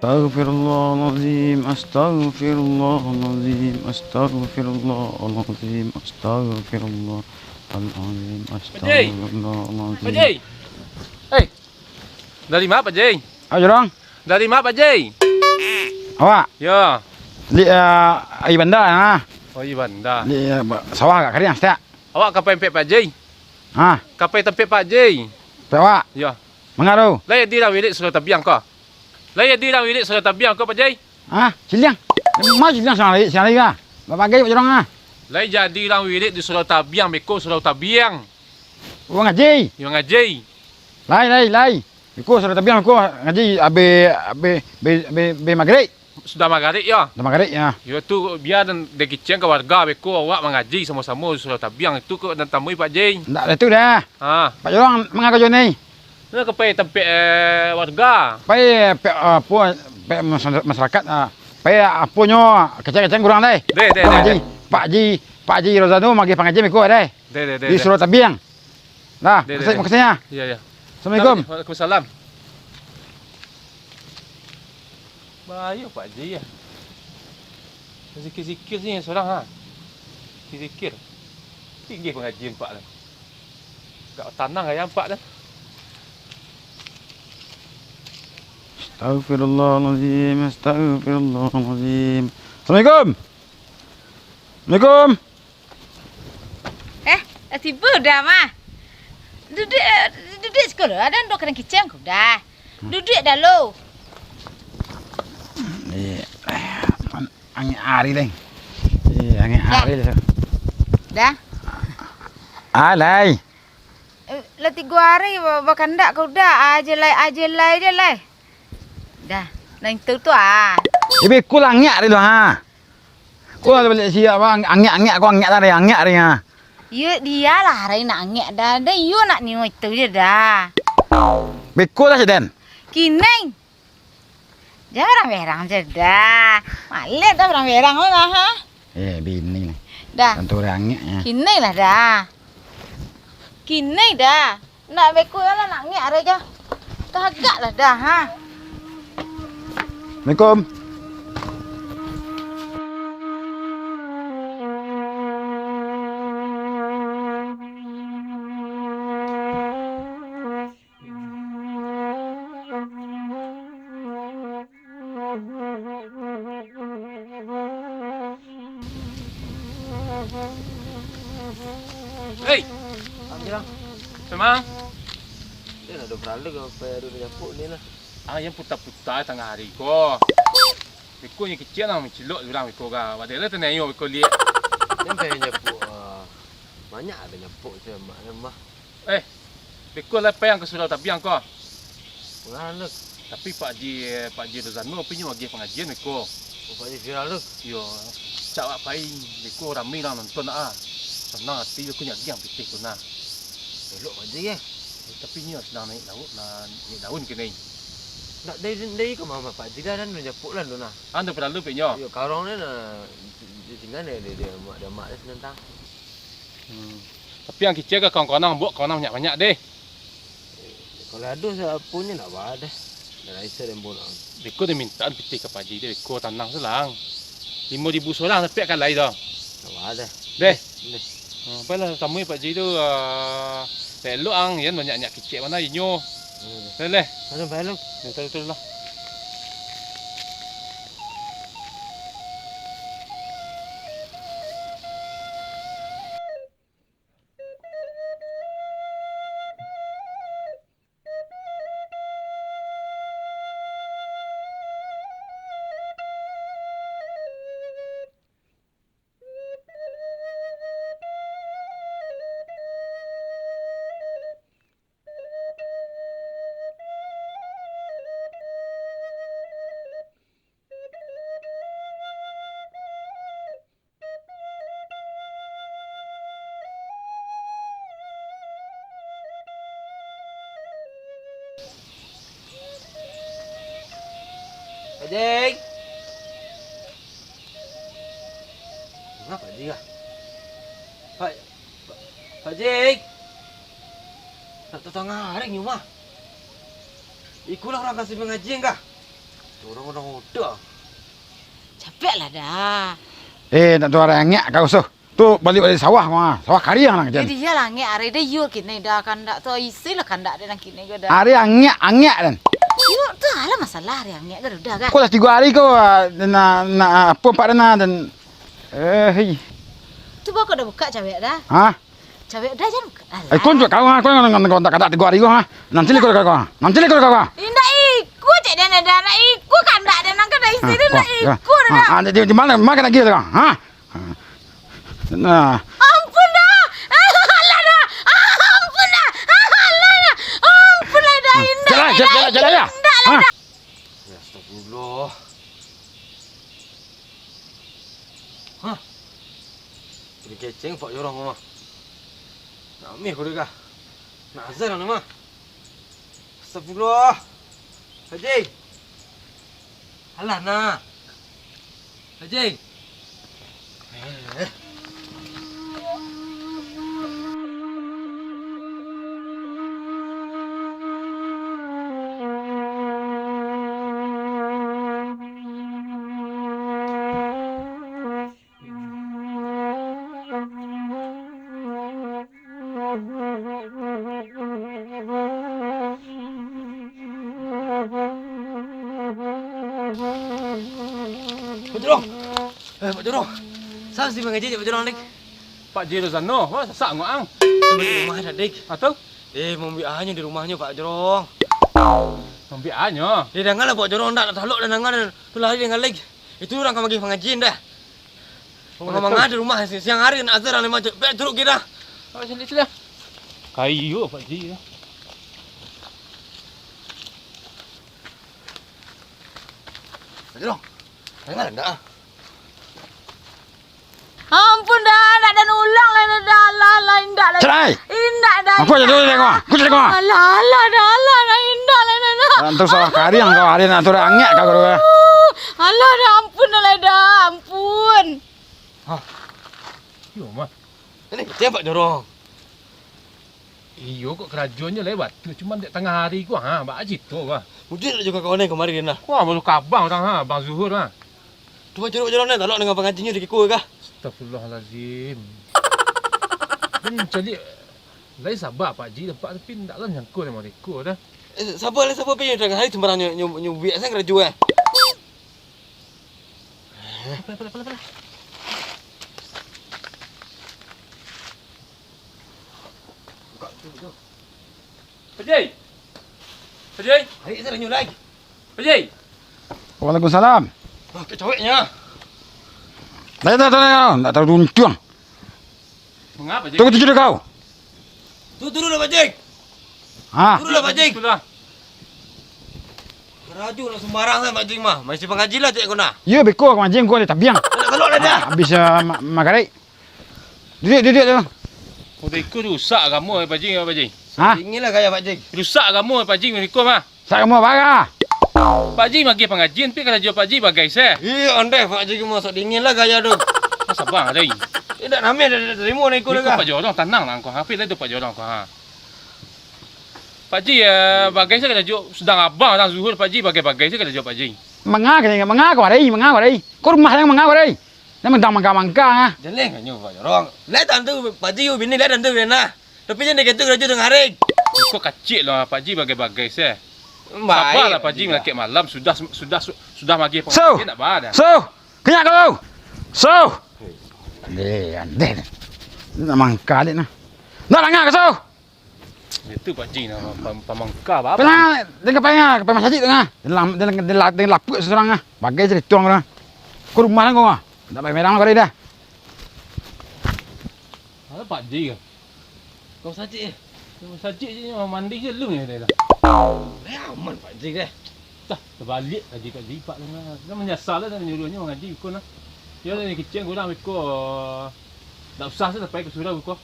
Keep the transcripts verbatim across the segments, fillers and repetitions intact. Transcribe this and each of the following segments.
Astagfirullahalazim, astagfirullahalazim, astagfirullahalazim, astagfirullahalazim, Pak Jai. Pak astagfirullahalazim. Jai. Hei. Dari ma, Pak Jai? Ayo, Jorong. Dari ma, Pak Jai? Awak? Yo. Di, eh, Aia Banda, nah. Oh, Aia Banda. Di, eh, ba-, sawah agak kariang saketek. Awak ka pai tampek Pak Jai? Ha? Ka pai tampek Pak Jai? Tampek awak? Yo. Manga tu? Lai jadi urang wirik surau tabiang ko. Lai jadi urang wirik surau tabiang ko, Pak Jai? Ha? Ciliang? Ma Ciliang siang lai, siang lai ka? Bapagai Pak Jorong, ha? Lai jadi urang wirik di surau tabiang, beko surau tabiang. Urang ngaji? Yo ngaji. Lai, lai, lai. Beko surau tabiang, beko ngaji, abih, abih, abih, abih, abih magrib. Sudah magarib, yo? Sudah magarib, yo. Yo tu, bia den, den kecekan ka warga, beko awak mangaji samo-samo di surau tabiang, itu ko den tamui Pak Jai. Ndak ado tu doh. Ha. Pak Jorong manga ko ni? Nah, ka pai tampek, eh, warga. Pai, eh, pek, eh, apo, pek masya-, masyarakat, ah. Pai, eh, aponyo, kecekan-kecekan urang deh. Deh, deh, deh, deh. Pak Haji, Pak Haji Rozano magiah pangajian beko deh. Deh, deh, deh, deh. Di surau tabiang. Nah, deh, deh, makasih, deh. Makasih, ya. Iya, iya. Assalamualaikum. Waalaikumsalam. Bahayo Pak Haji, ya. Zikir-zikir se surang, ha. Zikir-zikir. Tinggi pangajian Pak tu. Agak tanang gaya Pak tu. Astagfirullahalazim, astagfirullahalazim. Assalamualaikum. Assalamualaikum. Eh, lah tibo Da mah. Duduak, eh, duduak siko lo. Ado nan ka den kecekan ko Da. Duduak Da lo. Eh, angek ari, Leng. Eh, angek Da. Ari, Leng. Da. Alai. Eh, lah tigo ari ba-, bakandak ko Da. Aje lai, aje lai, aje lai. Da, nan itu tu, ah. Eh, beko lah angek ari lo, ha. Ko lah baliak siap, bang. Angek, angek, ko angek lah, ari, angek ari, ha. Iyo, dialah ari nak angek Da. Da, iyo nak nio itu je Da. Beko lah, Siden. Kini. Jan barang-barang je Da. Maleh Da barang-barang lo lah, ha. Eh, bini ni. Da. Tantu urang angek, ya. Kini lah Da. Kini Da. Nak beko lah, nak angek ari jo. Tagak lah Da, ha. Assalamualaikum. Hei! Ang Jirang. Samang. Dia nak ada beralek apa yang ada nyapu ni lah. Ang yang puta-puta tangah hari ko. Beko nyo kecek lah, mancilok urang beko ka. Wadai lah tenayo beko liek. Yang pengen nyapu, ah, banyak ada nyapu tu, mak, mak. Eh, beko lah pai ang ka surau tabiang ko. Ngaran tu? Tapi Pak Ji, Pak Ji Rozano pi nyo magiah pangajian beko. Oh, Pak Ji viral tu? Iyo, cak awak pai, beko rami urang nonton ah. Sanang ati beko nyagiang pitih ko nah. Elok Pak Ji, eh. Tapi nyo sadang naiak daun, nah, naiak daun kini. Nak dari, dari ka ma Pak Ji dah, dah nyapuak lah tu nah. Ando paralu pi nyo. Iyo, karong ni nah, di tinggal ni, dia, dia, mak, dia mak dia senentang. Hmm. Tapi ang kicek ka kawan-kawan ang, buek kawan ang banyak-banyak deh. Kalau ado sapunyo nak ba deh. Dah lain se den bunuh. Beko den mintaan pitih ka Pak Ji deh, beko tanang selang. Limo ribu sorang tapi akan lai doh. Nak ba deh. Deh. Deh. Hmm, pailah tamui Pak Ji tu, ah, elok ang, yan banyak-banyak kicek mano inyo. Hmm. Leh, leh. Aduh, baik lu. Ni, taruh, taruh lah. Pak Jeng. Manga Pak Jeng ah? Pak, Pak, Pak Jeng. Nak tatangah hari nyo mah. Iko lah urang ka mangaji kah? Urang-urang mudo. Capeklah, Da. Eh, nak tu ari angek kau, Soh. Tu baliak dari sawah, mah. Sawah kariang lah, Jan. Jadi, iyolah, angek ari, Da, iyo kini, Da, kandak tu, isi lah kandak, Da, nan kini ko, Da. Ari angek, angek, Dan. Iyo, tu alah masalah ari angek ko, Da, kan? Kau lah tigo ari kau, ah, nak, nak, apo, empat, Dan, ah, Dan. Eh, hei. Tu baa kau dak bukak cawek, Da? Hah? Cawek, Da, jan bukak. Alah. Eh, kau tunjuak kau, ha? Kau nan, nan, nan, nan kandak tigo ari ko, ha? Nanti lah kau, kau, ha? Nanti lah kau, kau, ha? Indak iko, cek den, Da. Ndak iko kandak den, nan kandak isi den, ndak iko, Da. Ah, di, di, di ma, ma kandak gilo, ha? Nah. Ampun, Da. Alah, Da. Ampun, Da. Alah, Da. Ampun lah, Da. Indak, jalai, jalai, jalai, jalai, ya. Indak lah, Da. Ya, astagfirullah. Hah? Jadi keceng Pak Jorong mah. Nak ameh ko dek ah. Nak azan lah mah. Astagfirullah. Haji. Alah nah. Haji. Eh. Pak Jorong. Eh, Pak Jorong. Sa si mangaji Pak Jorong, Dik? Pak Ji Rozano, wah, sasak ngok ang. Di rumah dah, Dik. Atau? Eh, mambiak anyo di rumahnyo, Pak Jorong. Mambiak anyo? Eh, dangalah, Pak Jorong, ndak talok dah dangalah. Tu lari dangalah, Dik. Itu urang ka magiah pangajian dah. Oh, manganga di rumah, si-, siang hari nak azan lah, macam bek turuk kira. Awak caliak tu lah. Kayo Pak Ji lah. Aduh, dengar ndak ah? Ampun dah, ndak ada ulang lah, dah lah, lah, indak lah. Cerai. Indak dah. Aku aja dulu tengok. Aku cari kau. Alah, alah, dah lah, dah indak lah, dah, dah. Antu salah kariang kau, hari nak turun angek kau, kau. Alah, dah, ampun dah lah, dah, ampun. Hah? Iyo, mah. Ini kecil Pak Jorong. Iyo, kok karajonyo lai batua, cuman dek tangah hari ko, ha, baa cito, bah. Mungkin nak jo kawan kamari, nah. Wah, baru kabang urang, ha, Bang Zuhur, ha. Tu Pak Jorong, Jorong, nah, talok dengan pangajinyo di kiko, kah? Astagfirullahalazim. Den caliak lai saba Pak Ji nampak, tapi ndak lah nyangko dek mereka dah. Eh, saba lah, saba, pi, tangah hari sembarang nyo, nyo, nyo buek asa karajo, eh. Pala, pala, pala, pala. Pak Ji! Pak Ji! Ari, saya nyulai. Pak Ji! Waalaikumsalam. Wah, kecaweknya. Dah, dah, dah, dah, ndak tahu untuang. Mangapa, Ji? Tunggu tujuh dek kau. Tu turun lah, Pak Ji. Hah? Turun lah, Pak Ji. Itulah. Karajo nak sembarang lah, Pak Ji mah. Masih pangaji lah, cek kau nah. Iyo, beko pangaji kau ada tabiang. Nak keluar dah, dah. Ah, habis, ah, ma-, maghrib. Duduk, duduk tu. Udah ikut rusak agamo, Pak Ji, Pak Ji. Hah? Dinginlah gaya, Pak Ji. Rusak agamo, Pak Ji, ikut mah. Rusak agamo apa? Pak Ji magiah pangajian, pi karajo Pak Ji bagai se. Ih, ondeh, Pak Ji, masak dinginlah gaya tu. Sabar, dai. Indak nameh dah, dah tarimo nak ikut dah. Pak Jorong, tananglah kau. Hape lah tu Pak Jorong kau, ha. Pak Ji, eh, bagai se karajo, sadang abang, sadang Zuhur, Pak Ji bagai-bagai se karajo Pak Ji. Manga kau, manga kau, dai, manga kau, dai. Kau rumah yang manga kau, dai. Nan mandang mangka-mangka, ah. Jaleh nyo, Pak Jorong. Lai tantu, Pak Ji, bini lai tantu, bini nah. Tapi jan dek itu karajo tangah hari. Iko kacik lah, Pak Ji bagai-bagai se. Sabarlah, Pak Ji, malakek malam, sudah, sudah, sudah magiah pangajian, nak ba dah. So, kenyak kau. So. Deh, andeh. Nak mangka dek nah. Nak danga kau, so. Itu Pak Ji nah, pam-, pamangka apa? Pernah, dengan payah, ke masjid tengah. Dalam, dalam, dalam, dalam lapuk seorang ah. Bagai cerita orang. Kau rumah lah kau ah. Nak pakai merang kau dah. Ada Pak Ji ke? Kau sajik eh. Kau sajik je, mandi je lu ni dah. Eh, aman Pak Ji deh. Dah, terbalik tadi Pak Ji, Pak tengah. Dia menyesal lah, nyuruhnya mengaji, ikut lah. Dia ni kecil kurang, ikut. Tak usah sih sampai ke surau, ikut.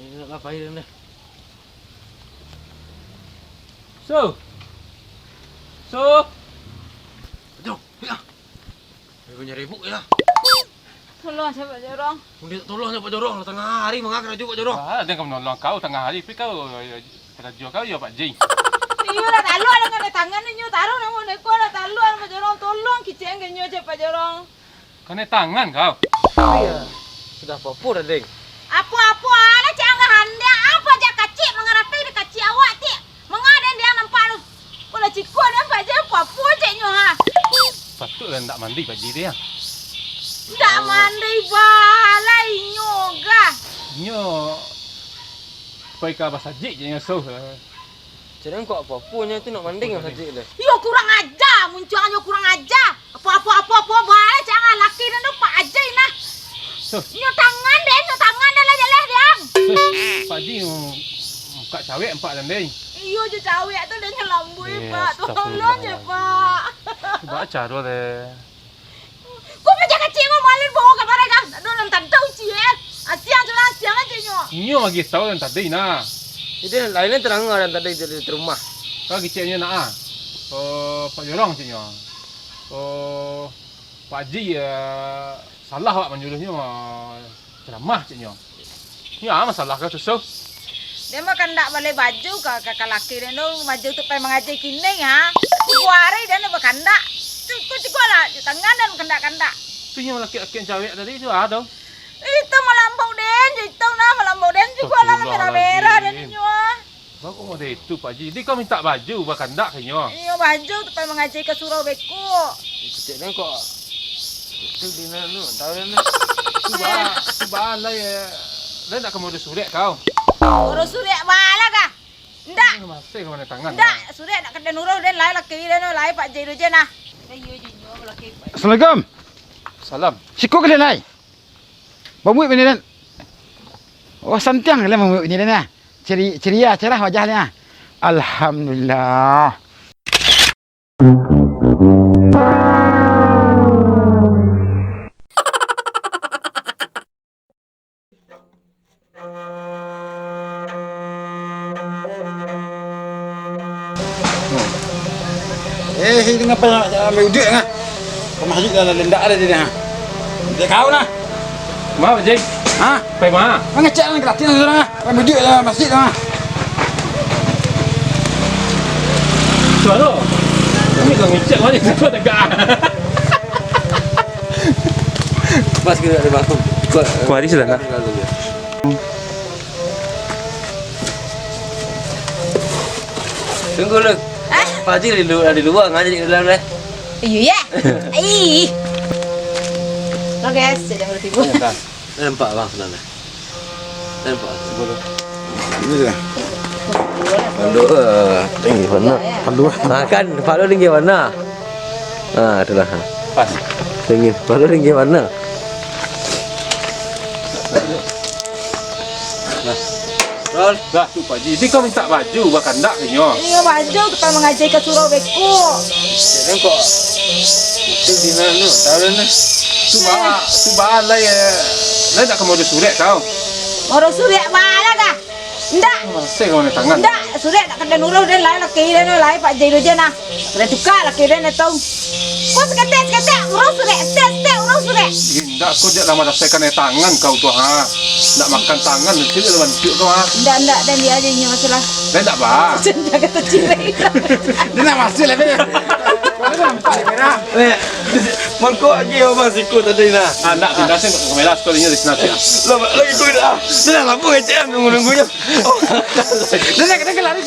Ini nak ngapain dia ni? So. So. Aduh, ya. Aku nyari ibu ya. Tolong saya, Pak Jorong. Minta tolong saya, Pak Jorong. Lah tangah hari manga karajo, Pak Jorong. Ah, dia akan menolong kau tangah hari. Tapi kau, eh, karajo kau ya, Pak Ji. Iyo lah, taluak lah kanai tangan inyo, taruih namo neko lah, taluak lah Pak Jorong, tolong kicek ka inyo, cek Pak Jorong. Kanai tangan kau? Iyo. Sudah apo-apo dah, Deng. Apo-apo alah, cek angah andiang, apo aja kacik, mangaratai di kacik awak, cek. Manga den diang nampak tu. Kok lah ciko den, Pak Ji, apo-apo ceknyo, ha? Patuiklah ndak mandi Pak Ji tu, yo. Ndak mandi baa lah inyo, gah. Inyo pai ka basajik ceknyo, Soh. Ceknyo kok apo-apo nyo tu nak mandi ka basajik tu. Iyo, kurang aja, muncuangnyo kurang aja. Apo, apo, apo, apo, baa, jangan laki den tu, Pak Haji nah. Soh. Nyo tangan den, nyo tangan den lah jaleh den. Soh, Pak Haji, mukak cawek nampak den, deh. Iyo jo cawek tu, den nyo lambuik, eh, Pak. Tolong je, astagfirullahaladzim. Pak. Baa caro deh. Kok meja kacik ko malin bawa ka barang, ah? Aduh, nan tantau, Cil. Asiang tu lah, asiang aja nyo. Inyo lagi tahu nan tadi, nah. Jadi, lain-lain terang nan tadi di, di rumah. Kau kiciknyo nak, ah. Oh, Pak Jorong, ceknyo. Oh, Pak Haji, eh, salah awak manyuruhnyo, eh, ceramah, ceknyo. Nyo masalah ka susuh. Den bakandak baleh baju ka, ka, ka laki den tu, baju tu pai mangajai kini, ha. Tigo ari den bakandak. Cukuik, cukuik lah, jo tangan den kandak-kandak. Tu nyo laki-laki nan cawek tadi tu, ah, tu. Itu malambau den, itu nah malambau den, cukuik lah, merah-merah den nyo, ah. Astagfirullahaladzim. Baa kok model itu, Pak Ji? Jadi kau mintak baju bakandak ka inyo? Iyo, baju tu pai mangajai ka surau beko. Kecek den kok. Itu di nan tu, tahu den tu. Tu baa, tu baa lai, lai ndak ka mauruih surek kau? Uruih surek baa lah kah? Ndak. Masih kau main tangan. Ndak, surek ndak ka den uruih den lai, laki den lai, Pak Ji tu je nah. Assalamualaikum. Salam. Siko ka den lai. Bamuik bini den. Wah, santiang kalian bamuik bini den, ah. Ceri-, ceria, cerah wajah den, ah. Alhamdulillah. Eh, ini ngapa ambil udik ngah? Kau masuk dalam lendak ada di dah. Dia kau nah. Ma, Pak Ji? Ha? Pai ma? Mangecek lah gratis lah surang ah. Pai mudik lah masjid lah. Suara. Ini kau ngecek mana? Suara tegak. Pas kita ada bang. Kuaris lah, nah. Tunggu lu. Hah? Pak Haji di lu-, di luar, ngaji di dalam deh. Iyo, ya? Ih. Oke, guys, jadi yang timbul. Nampak, bang, sana. Nampak, sepuluh. Ini dah. Aduh, eh, tinggi mana? Aduh. Nah, kan, Pak Lul tinggi mana? Ah, itulah. Pas. Tinggi, Pak Lul tinggi mana? Nah. Rol. Dah tu, Pak Ji. Jadi kau minta baju, bakandak ka inyo. Iyo, baju tu pai mangajai ka surau beko. Jangan kok. Itu di mana? Tahu dah nah. Tu baa, tu baa lai, eh, lai ndak ka mauruih surek kau? Mauruih surek baa lah kah? Ndak. Masih kau main tangan. Ndak, surek ndak ka den uruih den lai, laki den lai, Pak Ji tu je nah. Sudah tukar laki den tu. Kau saketek, saketek, uruih surek, saketek, saketek, uruih surek. Indak, kau jak lah marasakan tangan kau tu, ha. Ndak makan tangan, nanti lah bantuak kau, ha. Ndak, ndak, den dia aja inyo masalah. Den ndak, bah. Sen jaga tercirai. Dia nak masuk lah, Ben. Mana nampak dia merah? Eh, mangkok lagi, oh, bang, siku tadi nah. Ah, ndak, pindah sen, kamera sekalinya di sana, ya. Lah, lagi kau dah. Dia dah lama ngecek, nunggu-nunggunya. Oh. Dia nak, dia nak lari.